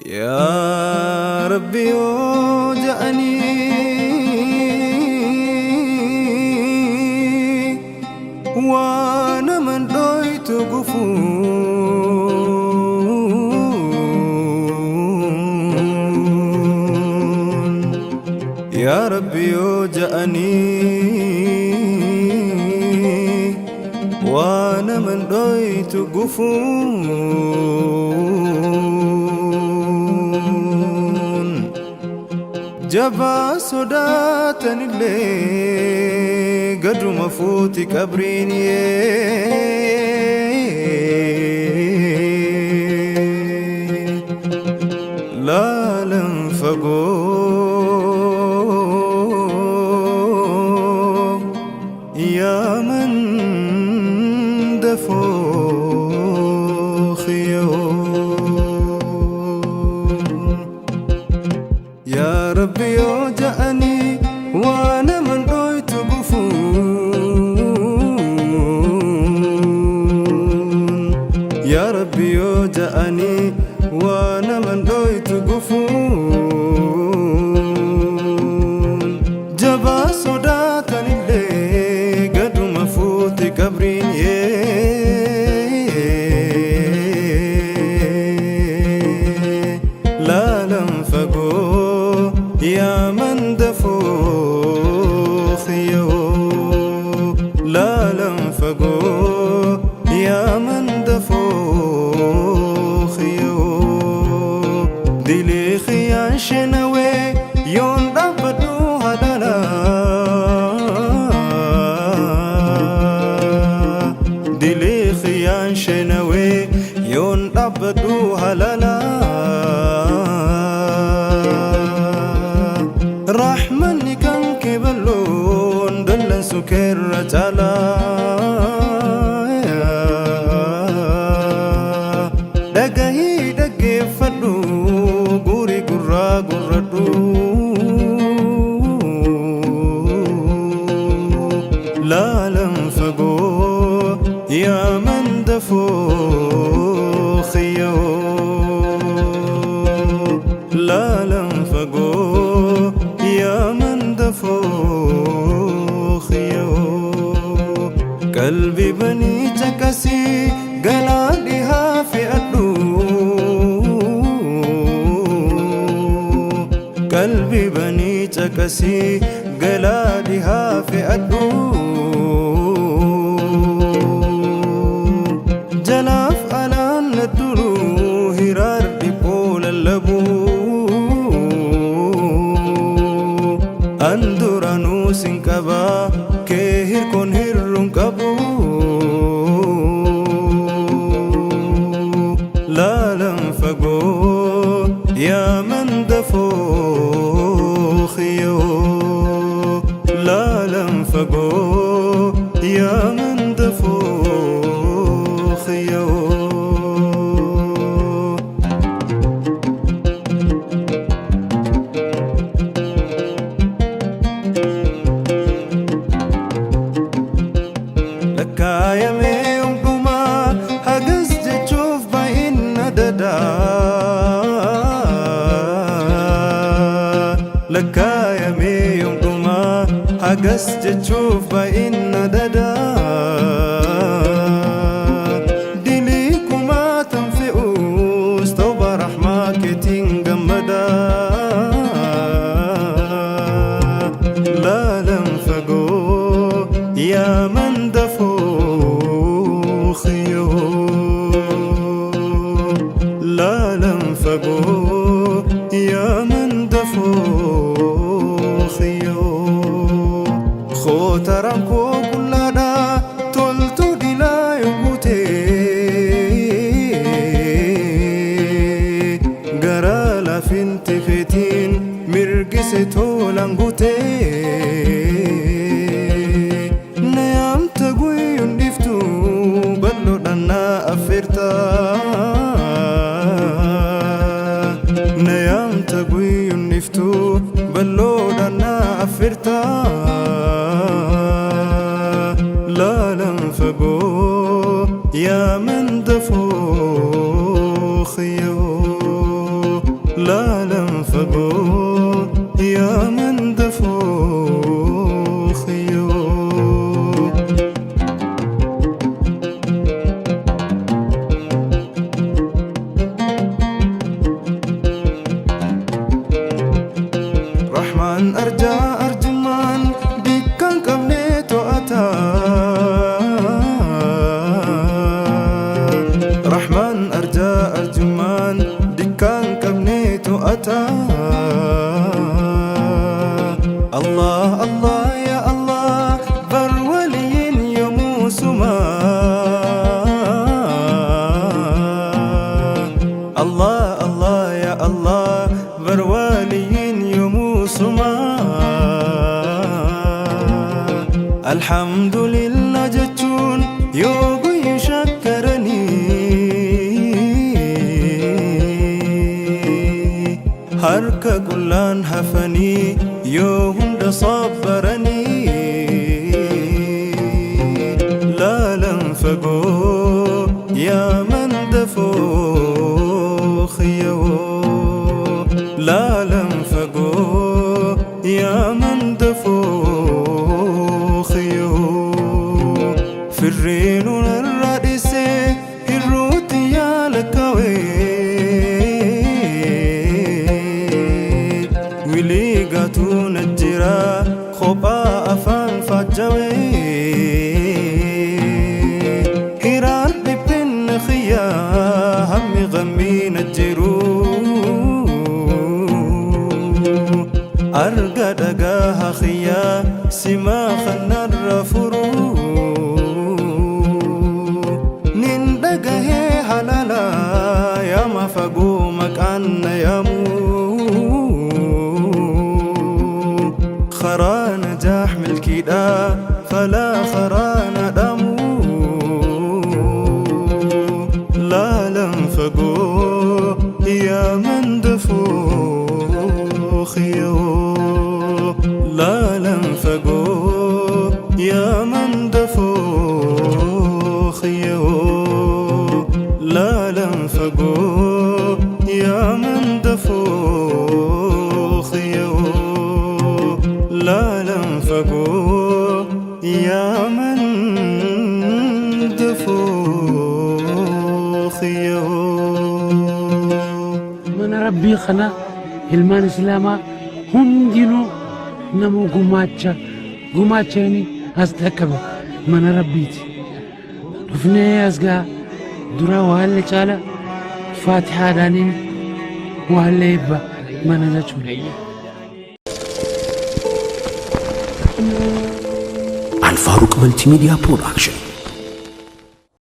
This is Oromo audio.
Yaa Rabbi yoo ja'anii waa naman dhoytu gufuun. Yaa Rabbi yoo ja'anii waa naman dhoytu gufuun. Jabaa sodaatanillee gaduma fuuti qabriin yee. Laalan fagoo yaa man dafoo khiyoo. Yaa Rabbi yoo ja'anii waa naman dhoytu gufuun. Yaa Rabbi yoo ja'anii waa naman dhoytu gufuun. Jabaa sodaatanillee gaduma fuuti qabriin yee. Laalan fagoo yaa man dafoo khiyoo. Laalan fagoo yaa man dafoo khiyoo. Dilii khiyaan shenawee yoon dhaabbadhu halala. Dilii khiyaan shenawee yoon dhaabbadhu halala. Rahmanni kan kee bal'oon dallansu keerra caalaa. Dhagahii dhaggeeffadhu guuri gurraa gurradhu. Laalan fagoo yaa man dafoo khiyoo. Laalan fagoo yaa man dafoo khiyoo. Qalbii banii caqasii galaa dhihaa fe'adhu. Qalbii banii caqasii galaa dhihaa fe'adhu. Jalaaf alaan na duruu hiraar dhiphoo lallabu. An duraanuu sin qabaa kee hirkoon hirruun qabu. Laalan fagoo yaa man dafoo khiyoo. Laalan fagoo yaa man dafoo khiyoo. Lakkaayamee hundumaa hagas jechuuf baay'ina dadaa. Lakkaayamee hundumaa hagas jechuuf baay'ina dadaa. Dilii kumaatan fe'uus tawbaa rahmaa keetiin gammadaa. Laalan fagoo yaa man dafoo khiyoo. Laalan fagoo yaa man dafoo khiyoo. Kootaraan koo qullaadha toltu dilaa yoo guutee. Garaa laafinti keetiin mirgise tolaan guutee. Na yaamta guyyuun dhiftu bal'oodhaan na affeerta. Na yaamta guyyuun dhiftu bal'oodhaan na affeerta. Laalan fagoo yaa man dafoo khiyoo. Arjaa arjummaan dikkaan qabne to'ata. Allah Allah ya Allah, bar waliyin yoomuu suma. Allah Allah ya Allah, bar waliyin yoomuu suma. Alhamdulillah jechuun yoo guyyu shakkaranii, harka qullaan hafanii yoo hunda sabbaranii. Laalan fagoo yaa man dafoo khiyyoo, laalan fagoo yaa man dafoo khiyyoo. Firriinu narra dhisee hirruutti yaala kawee, wilii gatuu na jira kophaa afaan faajjawee. Hiraan dhiphinna xiyyaa hammi gammii na jiru, arga dhagaa xiyyaa simaa kanarra furu. Nin dhagahee halala yaama fagoo maqaan na yaamu, karaa najaax milkiidha falaa karaa na dhamu. Laalan fagoo yaa man dafoo khiyoo, laalan fagoo yaa man dafoo khiyoo, laalan fagoo yaa man dafoo khiyoo, laalan fagoo yaa man dafoo khiyoo. Mana rabbii kana ilmaan islaamaa hundinuu nama gumaacha gumaachanii as dhaqqabe mana rabbiiti. Dhufnee as gaa dura waallee caala faatihaadhaaniin waallee eebba mana jechuudha. Alfaaruq Multimedia Production.